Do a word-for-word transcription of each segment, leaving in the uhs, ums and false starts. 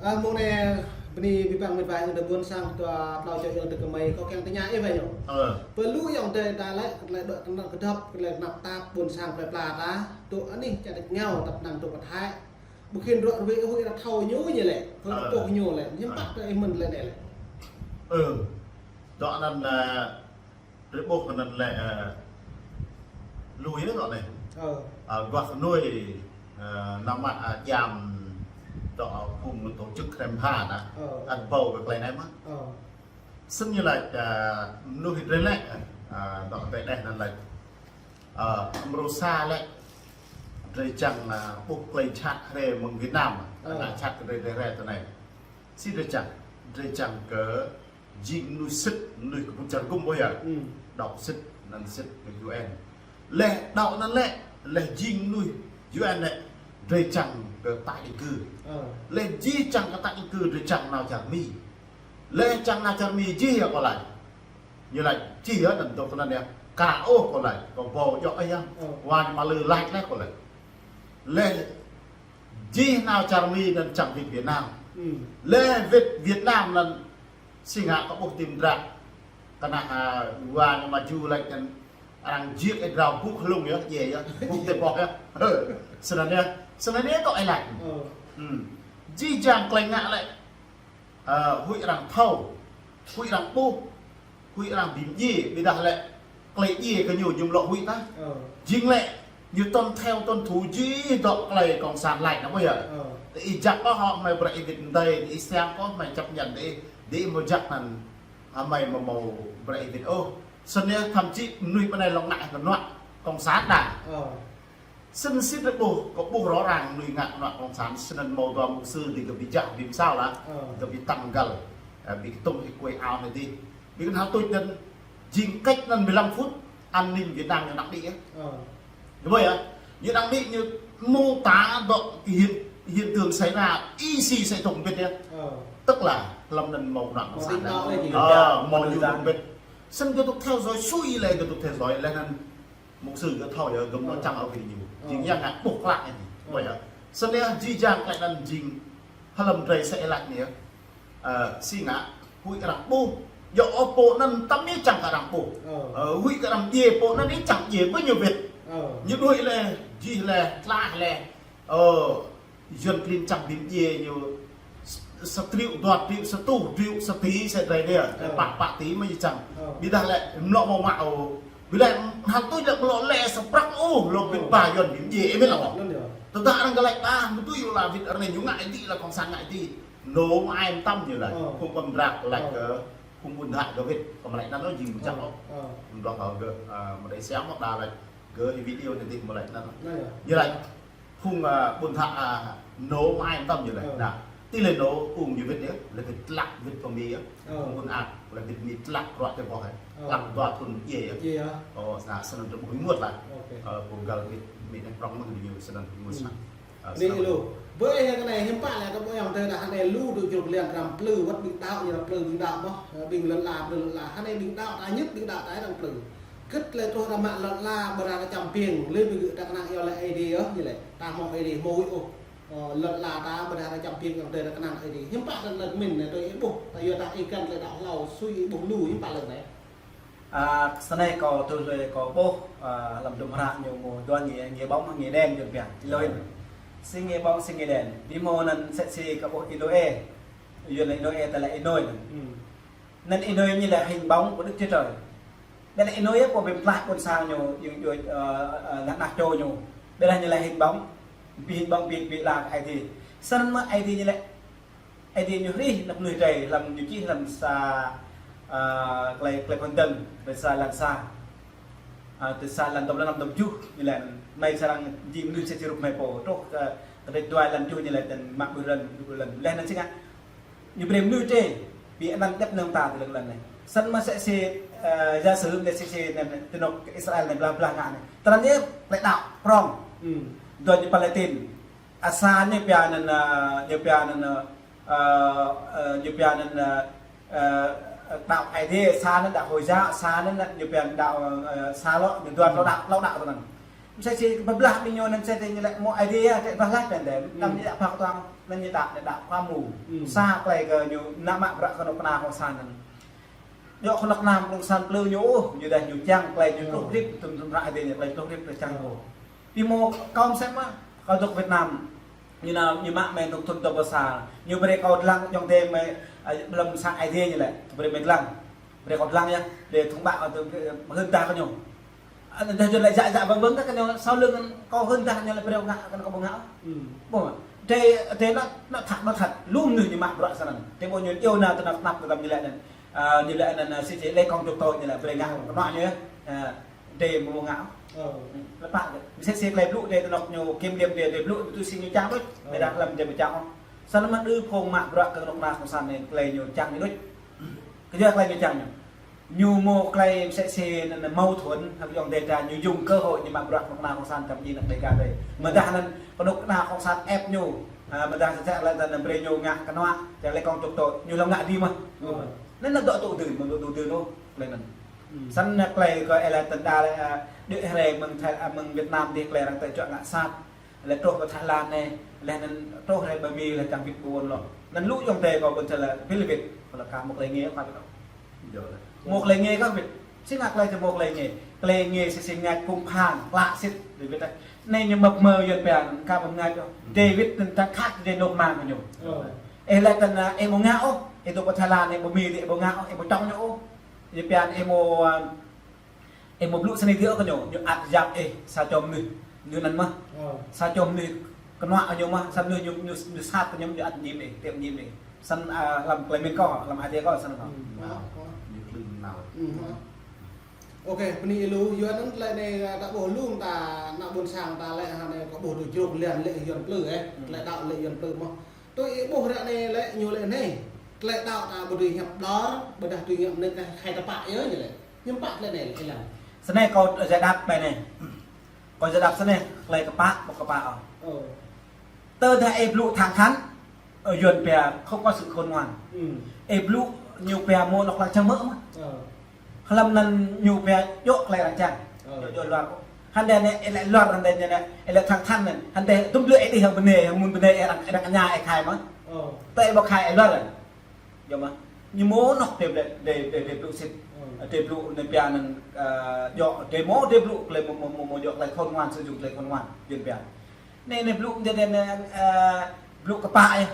Ah, mông anai bơni abih bang met wa ayŏng adơi ƀuôn sang, dua tlâo čô ayŏng adơi kơmơi, kâo kiăng tơña ih wai ñu. Ơ. Pơ lu ayŏng adơi ta lĕ, kơ tơlơi dŏ tơnap kơdŏp, kơ tơlơi tơnap tap ƀuôn sang plơi pla ta, dŏ anih čar tač rơngiao, tăp năng dŏ pơ Thái. Ƀu khĭn rŏ rơwĕ huĭ arăng thâo ñu ñu lĕ, huĭ Ơ. Pô ñu lĕ, hiư̆m pă tơ ih mơ̆n tơlơi anai lĕ. Ơ. Dŏ anŭn, ơ, Drơi ƀuh kơ anŭn lĕ, ơ, lui yơh dŏ anai. Ơ. Ơ, guah kơnuih, ơ, nao mă, ơ, jam dŏ phung tổ chức Kremha anŭn. Ơ. Ăt ƀuh kơ tơlơi anai mơ̆n. Ơ. Snăn ñu laĭ, ơ, mơnuih drơi lĕ, ơ, dŏ tơlơi anŭn laĭ. Ơ, mrô sa lĕ, drơi čang, ơ, ƀuh tơlơi jhat hrơi mơ̆ng Việt Nam, Ơ. Ană jhat kơ drơi drơi hrơi tơ anai. Si drơi čang, drơi čang kơ jing mơnuih sĭt, mơnuih kơ ƀut čar gŭm ƀuh yơh. Đaŏ sĭt, anăn sĭt kơ U N. Leh đaŏ anăn lĕ, leh jing mơnuih U N lĕ, drơi čang kơ tái định cư. Ơ. Leh jih čang kơ tái định cư, drơi čang nao čar Mi. Leh čang nao čar Mi jih yơh kâo laĭ. Ñu laĭ jih yơh anăn dŏ tơ anăn yơh. Ka ôh kâo laĭ, kâo ƀuh djŏ yơh. Ơ. Wa ñu mă lư laĭ leh kâo laĭ. Leh jih nao čar Mi anăn čang wĭt Việt Nam. Leh wĭt Việt Nam anăn si ngă kâo ƀuh tĭm dră. Kơnă, ơ, wa ñu mă ju laĭ anăn arăng jik ih drao bŭk hlung yơh, djai yơh, bŭk tơƀôh yơh. Ơ, snăn yơh, snăn yơh kâo ih laĭ. Ơ. Jih jang tơlơi ngă lĕ, ơ, huĭ arăng thâo, huĭ arăng ƀuh, huĭ arăng bi mdjiê, ƀiădah lĕ tơlơi djiê kơ ñu ñu amâo lŏ huĭ tah. Ơ. Jing lĕ, ñu tuân theo tuân thủ jih dŏ tơlơi cộng sản laĭ anăn ƀuh yơh. Ơ. Tơ ih jak kơ hŏ hmei brơi ih wĭt mdei, tơ ih siam kơ hmei chấp nhận tơ ih, tơ ih amâo jak anăn hmei amâo mâo brơi ih wĭt ôh. Snăn yơh thậm chí mơnuih pơ anai lŏ ngă kơ ană cộng sản đa. Ơ. Snăn sĭt drơi ƀuh, kâo ƀuh rõ ràng mơnuih ngă ană cộng sản, snăn mâo dua mục sư dih gơ̆ bi jah, bi msao lah, Ơ. Gơ̆ bi tăng găl, ơ, bi kơtŭng ih kuai ao anai dih. Bi kơnhal tuč anăn, jing cách anăn mười lăm phút, an ninh Việt Nam ñu năk đĭ yơh. Ơ. Gơ̆ ƀuh yơh, ñu năk đĭ ñu mô tả dŏ cái hiện, hiện tượng xảy ra, y si sĕ tông bit yơh. Ơ. Tức là, hlăm anăn mâo ană cộng sản đa. Mâo đĭ đaŏ leh jing. Ơ, mâo ñu tông bit. Snăn gơ̆ tŭk theo dõi sui leh, gơ̆ tŭk theo dõi leh anăn mục sư gơ̆ thâo yơh, gơ̆ mâo Ơ. Čang ôh kơ ñu. Ơ. Jing yang ngă ƀuh klă ñu. Ơ. Ƀuh yơh. Snăn yơh jih jang klei anăn jing hlăm drơi sĕ laĭ anai yơh. Ơ, si ngă, huĭ kơ arăng ƀuh. Yua ôh pô anăn tăm yơh čang kơ arăng ƀuh. Ơ. Ơ, huĭ kơ arăng djiê pô anăn yơh čang djiê ƀơi ñu wĭt. Ơ. Ñu đuaĭ leh, jih leh, tlaih leh. Ơ, Yuăn klin čang bi mdjiê ñu s-, sa triệu, dua triệu, sa rơtuh triệu, sa tỉ sĕ drơi dih. Ơ. Pă, pă tỉ mơ̆ ñu čang. Ơ. Ƀiădah lĕ, amâo lŏ mâo mă ôh. Ƀiădah hal tuč lĕ amâo lŏ lĕ sa prăk ôh, lŏ wĭt ba Yuăn bi mdjiê, ih mĭn lŏ. Anăn yơh. Tơdah arăng gơ̆ laĭ, ah, mă tui yơh lah wĭt arăng ñu ngă ih dih lah cộng sản ngă ih dih. Nô mă ai mơtam ñu laĭ. Ơ. Phung pơmdrak laĭ Ơ. Kơ, phung ƀuôn hă gơ̆ wĭt, kơ mă laĭ anăn ôh jing ƀu čang Ơ. Ôh. Ơ. Mơ̆ng dŏ hă gơ̆, ah, mă đei siam mơ̆ đa laĭ. Gơ̆ ih video anai dih mă laĭ anăn. Anăn yơh. Ñu laĭ. Phung, ơ, ƀuôn hă, ơ, nô mă ai mơtam ñu leh. Ơ. Anăn, ti leh nô ung ñu wĭt yơh, leh wĭt tlă wĭt pơ Mi yơh. Ơ. Phung ƀuôn ăt, leh wĭt Mi tlă ruă tơƀôh yơh. Ơ. Tlă dua thŭn djiê yơh. Djiê yơh. Ơ, snăn, snăn tơƀôh ih mŭt lah. Ôkê. Ơ, pô găl wĭt Mi anăn prŏng mơ̆n ñu snăn ih mŭt snăn. Ơ, snăn. Ih lu. Ƀơi anai kơ anai hiư̆m pă lĕ kơ ƀuh ayŏng adơi đa hơnai lu dŏ jrŭk lian arăng plư, wăt ƀing đaŏ ñu arăng plư ƀing đaŏ mơ̆n. Ơ, ƀing lŏn ala, plư lŏn ala. Hơnai ƀing đaŏ ta ñĕt ƀing đaŏ ta arăng plư. Kơ tơlơi truh ră mă lŏn ala, ƀôdah kơ čăm piêng, lĕ ƀing gơ̆ ta kơnang iâu laĭ Aê Diê yơh, ñu laĭ. Ta hmâo Aê Diê hmâo huĭ ôh. Ơ, lŏn ala ta ƀôdah ta čăm piêng kơ tơlơi ta kơnang Aê Diê. Hiư̆m pă tơlơi mĭn anai tui ih ƀuh, ta yua ta ih găn tơlơi đaŏ hlâo, sui ih ƀuh lu, hiư̆m pă lĕ anai. Ơ, snei kâo tui lĕ kâo ƀuh, ơ, hlăm dŭm hră ñu mâo dua nge, nge ƀơ̆ng, nge đen ñu pia. Ih lui. Si nge ƀơ̆ng, si nge đen. Bi mâo anăn sĕ si kâo ƀuh ih lui. Yua anăn ih lui tơlơi ih lui. Anăn ih lui ñu lĕ hình bóng của Đức Chúa Trời. Ƀiădah ih lui yơh pô bi mtlaih ƀuôn sang ñu, ñu, ñu, ơ, ơ, ngă ană čô ñu. Ƀiădah ñu lĕ hình bóng, bi hình bóng, bi, bi ala Aê Diê. Snăn mơ̆ Aê Diê ñu lĕ, Aê Diê ñu hrih anăp mơnuih drei hlăm ñu čih hlăm sa, ơ, klei, klei Kôrintô, klei sa lăn sa. Ơ, tơ sa lăn dua pluh năm dua pluh tơjuh ñu laĭ, hmei srăng jing mơnuih sĕ si rup hmei pô. Truh kơ, kơ dua lăn tơjuh ñu laĭ, tơl mă ƀuh lăn, ƀuh lăn. Leh anăn si ngă. Ñu brei mơnuih drei, bi anăn djăp năng ta tơ lŏn lăn anei. Snăn mơ̆ sĕ si, ơ, giả sử anei sĕ si anăn tơnŏk Israel anei blah blah ngă anei. Tơlơi anei plei đaŏ prŏng. Dua ñu Palestine. Ơ, sa ñu pia anăn, ơ, ñu pia anăn, ơ, ơ, ñu pia anăn, ơ, ơ, đaŏ Aê Diê, sa anăn đaŏ Hồi giáo, sa anăn ñu pia đaŏ, ơ, sa lŏ, ñu dua tlâo đaŏ, tlâo đaŏ tơ anăn. Msĕ si pơblah ƀing ñu anŭn msĕ si ñu lĕ mơ̆ Aê Diê yơh, tĕ pơblah laih pĕn tĕ. Tam ñu đa pơkă tuang, anŭn ñu đa, ñu đa khua mơ̆. Sa klei kơ ñu nao mă bruă kơ anŏ kơna Kông San anŭn. Djơ̆ kơ anŏ kơna Kông San plư ñu ôh, ñu đa ñu čang klei ñu tơlŭh rip, tŭm tŭm ră Aê Diê ñu klei tơlŭh rip tơčang ôh. Pi mơ̆ kâo msĕ mă, kâo dŏ Việt Nam. Ñu nao, ñu mă mơ̆n tŭm tŭm tơpă sa. Ñu brơi kâo lăng yŏng tĕ mơ̆, a, ƀlŏm sang Aê Diê ñu lĕ. Brơi mơ̆n lăng. Brơi kâo lăng yơh. Brơi thông báo tŭm, ơ, hưn ta kơ ñu. Anŭn dah jơ̆ lĕ jă jă vâng vâng kơ ñu, sau lưng kâo hưn dah ñu lĕ brơi ngă, kâo ƀu ngă. Ƀu, tĕ, tĕ anŭn, anŭn thăt, anŭn thăt. Lŏm ñu ñu mă bruă sa anŭn. Tĕ ƀu ñu iâu nao tơnap tơnap tơdăm ñu lĕ anŭn. A, ñu lĕ anŭn, a, si či lĕ kông trục tội ñu lĕ brơi ngă kơ anŏ ñu yơh. A, tĕ ƀu ngă. Lĕ pă tĕ. Msĕ si klei blŭ tĕ tơnŏk ñu kiểm điểm tĕ, tĕ blŭ tŭ si ñu čang đôč. Ƀiădah lăm tĕ ƀu čang ôh. Sa anŭn mơ̆n ư phung mă bruă kơ anŏ kơna Kông San anai klei ñu čang ñu đôč. Kơ yua klei ñu čang ñu. Ñu mơ̆ klei msĕ si anŭn mâu thuẫn, hăng yŏng tĕ ta ñu dùng cơ hội ñu mă bruă kơ anŏ kơna Kông San čăm djai anăk Dêga tĕ. Mơ̆ dah anŭn kơ anŏ kơna Kông San ĕp ñu. A, mơ̆ dah sa čă lĕ ta anŭn brơi ñu ngă kơnŏ, čă lĕ kông trục tội, ñu lăng ngă dih mơ̆n. Anŭn anŭn dŏ tŭ dưn, mơ̆ dŏ tŭ dưn ôh, klei anŭn. Sa anŭn klei kơ ê lĕ tơnda lĕ, a, đuaĭ hrơi mơ̆ng Thái, a, mơ̆ng Việt Nam dih klei arăng tĕ čuă ngă sat. Lĕ truh pơ Thái Lan anai, lĕ anŭn truh hrơi ba mi lĕ čang wĭt ƀôn lŏ. Anŭn lu yŏng tĕ kâo ƀôn čă lĕ pil wĭt, kâo lĕ ka mơ̆ klei ngă kâo wĭt. Mơ̆ klei ngă kâo wĭt. Si ngă klei tĕ mơ̆ klei ngă. Klei ngă si si ngă kung phan, klă sĭt, David ah. Anai ñu mă mơ̆ Yuan pia, ka ƀu ngă ôh. David anŭn ta khăt tĕ nŏk mang kơ ñu. Ê lĕ ta anŭn, ê ƀu ngă ôh, ê dŏ pơ Thái Lan, ê ƀu mi, ê ƀu ngă ôh, ê ƀu čong ñu ôh. Ñu pia ê ƀu, a, Ê mơ̆ blŭ sơnai dih ôh kơ ñu, ñu ăt yap ê, sa čô mơnuih, ñu anŭn mơ̆. Sa čô mơnuih, kơnŏ ñu mơ̆, sa mơnuih ñu, ñu, ñu sat kơ ñu, ñu ăt ñim ê, tiăp ñim ê. Sa anŭn, a, lăm klei mĭn kâo, lăm Aê Diê kâo, sa anŭn kâo. Ñu klin nao. Ôkê, bơni ih lu, yua anŭn klei anai, a, ta ƀuh lu ta, anăk ƀôn sang ta lĕ, ha anai kâo ƀuh tui jruk lian lĕ Yuan plư, ê. Klei đaŏ lĕ Yuan plư mơ̆. Tui ih ƀuh ră anai lĕ ñu lĕ anai. Klei đaŏ ta ƀu dưi hiăp đor, ƀôdah tui ngă mơnơ̆ng kơ hai tơpă yơh ñu lĕ. Hiư̆m pă klei anai lĕ, ih lăng. Sơnai kâo giải đáp ƀơi anai. Kâo giải đáp sơnai, klei kơpă, ƀu kơpă ôh. Tơdah ih blŭ thẳng thắn, ơ, Yuan pia không có sự khôn ngoan. Ih blŭ ñu pia mơ̆ anŏ lăng čang mơ̆ mơ̆. Hlăm anŭn ñu pia djơ̆ klei arăng čang. Djơ̆, djơ̆ luar. Hăng anai, ê lĕ luar hăng anai, ê lĕ thẳng thắn anŭn. Hăng anai tŭm blư̆ ê đih hăng bơnai, hăng mơ̆n bơnai ê arăng, ê arăng ña ê khai mơ̆. Tơ ê ƀu khai ê luar. Djơ̆ mơ̆. Ñu mơ̆ anŏ tĕ blĕ, tĕ, tĕ, tĕ blŭ sĭt. Tĕ blŭ anai pia anŭn, ơ, djơ̆, tĕ mơ̆, tĕ blŭ klei mơ̆, mơ̆, mơ̆, mơ̆ djơ̆ klei khôn ngoan, sử dụng klei khôn ngoan. Yuan pia. Anai, anai blŭ, anai, anai, ơ, blŭ kơpă yơh.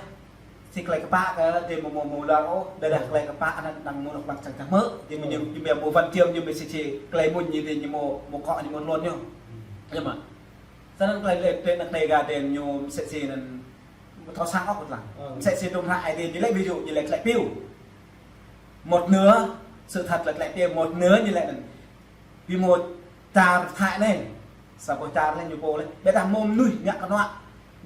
Si klei kơpă kơ, tĕ mơ̆, mơ̆, mơ̆ lăng ôh, ƀôdah klei kơpă anŭn đang mơ̆ anŏ lăng čang čang mơ̆, tĕ mơ̆ ñu, ñu pia mơ̆ văn chương ñu mơ̆ si či, klei mơ̆n ñu tĕ ñu mơ̆, mơ̆ kŏ ñu mơ̆ tlôn ñu. Djơ̆ mơ̆. Sa anŭn klei lĕ tĕ anăk Dêga tĕ ñu msĕ si anŭn, mơ̆ thâo sang ôh kơ lăng. Msĕ si tŭm hră Aê Diê ñu lĕ ví dụ ñu lĕ klei piu. Một nửa sự thật lĕ klei piu, một nửa ñu lĕ anŭn. Pi mơ̆ čar Thái anai, sa boh čar anai ñu pô lĕ. Ƀôdah mơ̆ mơnuih ngă kơnŏ,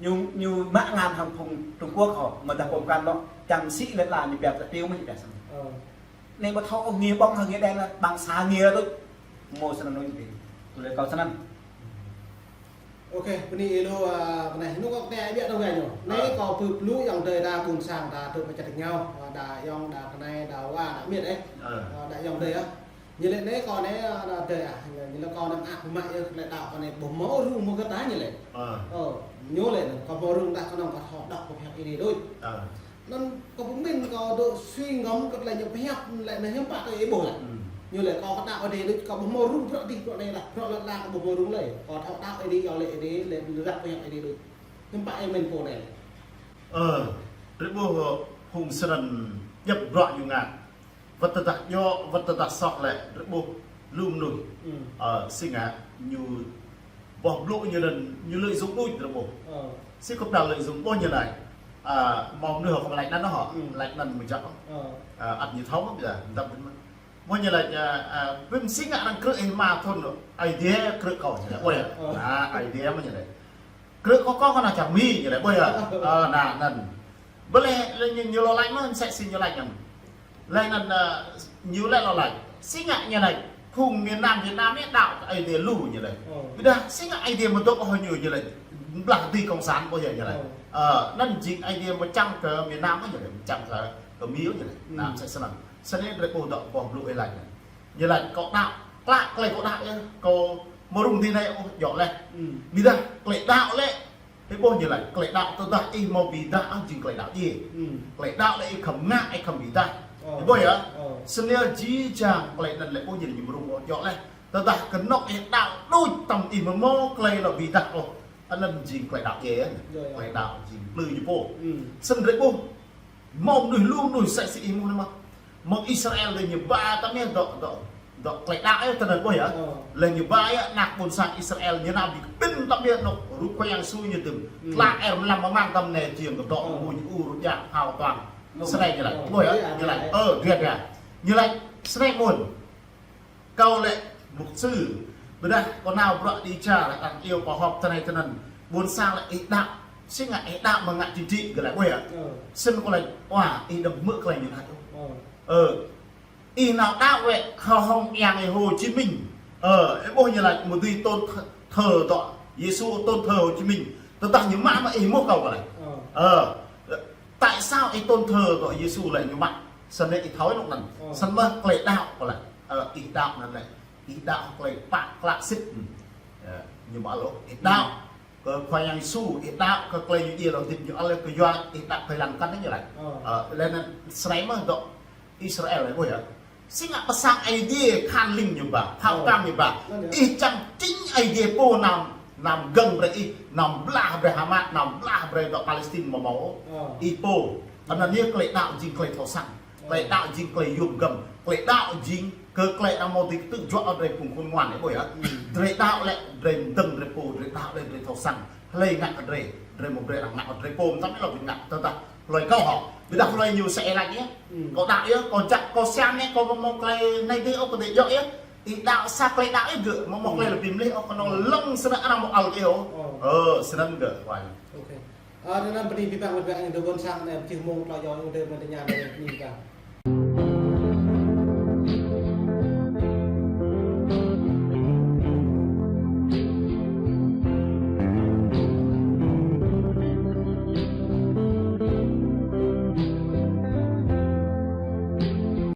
ñu, ñu mă ngăn hăng phung Trung Quốc hŏ, mơ̆ dah pôm kan lŏ, čang sĭ lĕ la ñu pia klei piu mơ̆ ñu pia sa anŭn. Anai ƀu thâo ôh, nge ƀơ̆ng hăng nge đen, ƀăng sa nge đôč. Mơ̆ sa anŭn ñu pia. Tui lĕ kâo sa anŭn. Ôkê, bơni ih lu, a, bơnai. Anŭn kâo tơña ƀiă dơ̆ng gah ñu. Anai kâo pơblŭ yŏng adơi ta ƀôn sang ta tŭ pơčăt rơngiao, a, đa yŏng, đa kơnai, đa wa, đa miêt, ê. A, đa yŏng adơi, a. Ñu lĕ anai kâo anai, a, đa adơi, a, ñu lĕ kâo anai mơak mơak yơh, lĕ đaŏ kâo anai ƀu hmâo rŭng mơ̆ kơ ta ñu lĕ. Ơ, ñu lĕ anŭn, kâo hmâo rŭng đah kơnơ̆ng kâo thâo đŏk kơ pơhiăp Ơi Adai đôč. Anŭn kâo pơmĭn kâo dŏ suy ngẫm kơ tơlơi ñu pơhiăp lĕ anai hiư̆m pă tơ ih ƀuh lĕ. Ñu lĕ kâo kơ đaŏ Ơi Adai đôč, kâo ƀu hmâo rŭng bruă dih bruă anai lah, bruă lŏn tơnah kâo ƀu hmâo rŭng lơi. Kâo thâo đaŏ Ơi Adai, yua lĕ Ơi Adai, lĕ ră pơhiăp Ơi Adai đôč. Hiư̆m pă ih mĭn pô anai lĕ. Ơ, drei ƀuh phung srăn djŏp bruă ñu ngă. Wơ̆t tơdah djơ̆, wơ̆t tơdah soh lĕ, drei ƀuh lu mơnuih. Ơ, si ngă ñu boh blŭ ñu anŭn, ñu lợi dụng đôč drei ƀuh. Si kơ pral lợi dụng boh ñu laĭ. A, mơ̆ mơnuih hŏ kơ laĭ anŭn hŏ, laĭ anŭn mơ̆ jăk. A, ăt ñu thâo mơ̆ ƀiă, mơ̆ dăp mơ̆n. Mơ̆ ñu laĭ, a, a, ƀing si ngă arăng krư̆ ih mă thŭn, Ơi Adai krư̆ kâo, ñu laĭ. Ôi, a, Ơi Adai mơ̆ ñu laĭ. Krư̆ kâo kơ kơ ană čar Mi, ñu laĭ, ƀơi a. Ơ, anŭn, anŭn. Ƀơi lĕ, lĕ ñu, ñu lŏ laĭ mơ̆n, msĕ si ñu laĭ anŭn. Laĭ anŭn, ơ, ñu laĭ lŏ laĭ. Si ngă ñu laĭ. Phung miền Nam Việt Nam anai đaŏ kơ Ơi Adai lu ñu laĭ. Ƀôdah si ngă Ơi Adai mơ̆ dŏ hŏ ñu, ñu laĭ. Blah dih cộng sản ƀơi a ñu laĭ. Ơ, anŭn jing Ơi Adai mơ̆ čang kơ miền Nam ñu laĭ. Čang kơ, kơ Mi ñu laĭ. Anŭn msĕ snăn. Snăn drei ƀuh dŏ boh blŭ ih laĭ anŭn. Ñu laĭ kâo đaŏ, klă klei kâo đaŏ yơh, kâo mơ̆ng rŭng tui anai ôh, djơ̆ laih. Ƀiădah tơlơi đaŏ lĕ, ih ƀuh ñu laĭ, tơlơi đaŏ tơdah ih hmâo bi dah, ah, jing tơlơi đaŏ djai. Tơlơi đaŏ lĕ ih khŏm ngă, ih khŏm bi dah. Ih ƀuh yơh? Snăn jih jang tơlơi anăn lĕ ƀuh ñu laĭ ñu mơ̆ng rŭng ôh, djơ̆ laih. Tơdah kơnơ̆ng ih đaŏ đôč tăm ih hmâo tơlơi lŏ bi dah ôh, anăn jing tơlơi đaŏ djai. Tơlơi đaŏ jing plư ñu pô. Snăn drei ƀuh, mơ̆ng mơnuih lu mơnuih sĕ si ih mơ̆ng anai mơh. Mơ̆ng Israel lĕ ñu ba tăm yơh dŏ, dŏ, dŏ tơlơi đaŏ yơh tơnăn ƀuh yơh. Lĕ ñu ba yơh ană ƀôn sang Israel ñu nao bi kƀĭn tăm yơh anŏ rup Khua Yang Yêsu ñu dưm. Tla er mlam mơmang tăm anai jing kơ dŏ mơ̆ng ñu ur jak hao tuang. Snei ñu laĭ, ƀuh yơh, ñu laĭ, ơ, djơ̆ djơ̆. Ñu laĭ, snei mơ̆n. Kâo lĕ mục sư, ƀiădah kâo nao bruă đi čar, arăng iâu kâo họp tơ anai tơ anăn. Ƀuôn sang lĕ ih đaŏ, si ngă ih đaŏ mơ̆ng ngă chính trị, gơ̆ laĭ ƀuh yơh. Snăn kâo laĭ, ơ, ih đăm hmư̆ tơlơi ñu laĭ ôh. Ơ, ih nao đaŏ wơ̆t hŏng Yang Hồ Chí Minh. Ơ, ih ƀuh ñu laĭ, mơ̆ng dưi tôn thờ, thờ dŏ Yêsu, tôn thờ Hồ Chí Minh. Tơdah ñu mă mơ̆ ih hmư̆ kâo, kâo laĭ. Ơ, tại sao ih tôn thờ dŏ Yêsu lĕ ñu mă? Snăn ih thâo anŏ anăn. Snăn mơ̆ tơlơi đaŏ kâo laĭ. Ơ, ih đaŏ anăn lĕ. Ih đaŏ tơlơi pă klă sĭt. Ơ, ñu mă lŏ. Ih đaŏ kơ Khua Yang Yêsu, ih đaŏ kơ tơlơi ñu djai lŏ dĭp ñu ăl kơ yua ih đaŏ tơlơi lăng kăn ñu laĭ. Ơ, lĕ anăn snei mơ̆ dŏ Israel lĕ ƀuh yơh. Si ngă pơ sang Aê Diê khăn lĭng ñu ba, hao tuang ñu ba. Ih čang chính Aê Diê pô nao, nao gơ̆ng brơi ih, nao blah brơi Hamas, nao blah brơi dŏ Palestine mơ̆ hmâo. Ih pô. Anăn yơh tơlơi đaŏ jing tơlơi thâo săng. Tơlơi đaŏ jing tơlơi yôm gơ̆ng. Tơlơi đaŏ jing kơ tơlơi arăng hmâo dưi kơtư̆ juă drei phung khôn ngoan ih ƀuh yơh. Drei đaŏ lĕ drei mdơ̆ng drei pô, drei đaŏ lĕ drei thâo săng. Hlơi ngă kơ drei, drei mơ̆ brơi arăng ngă kơ drei pô, mơtam ih lŏ ƀing ngă, tơdah hlơi kâo hŏ. Ƀiădah hlơi ñu sĕ ih laĭ yơh. Kâo đaŏ yơh, kâo jak, kâo siam yơh, kâo mơ̆ mơ̆ tơlơi anai dih ôh, kâo dih djơ̆ yơh. Ih đaŏ sa tơlơi đaŏ ih gơ̆, mơ̆ mơ̆ tơlơi lŏ bi mlih ôh, kơnơ̆ng lăng snăn arăng mơ̆ ăl ih ôh. Ơ, snăn gơ̆, wai. Ơ, anăn bơni biă mă, biă mă, ñu dơ̆ ƀuôn sang anai, jih mơ̆ng tơlơi yua ñu dơ̆ mơ̆ tơña anai, bơni biă mă.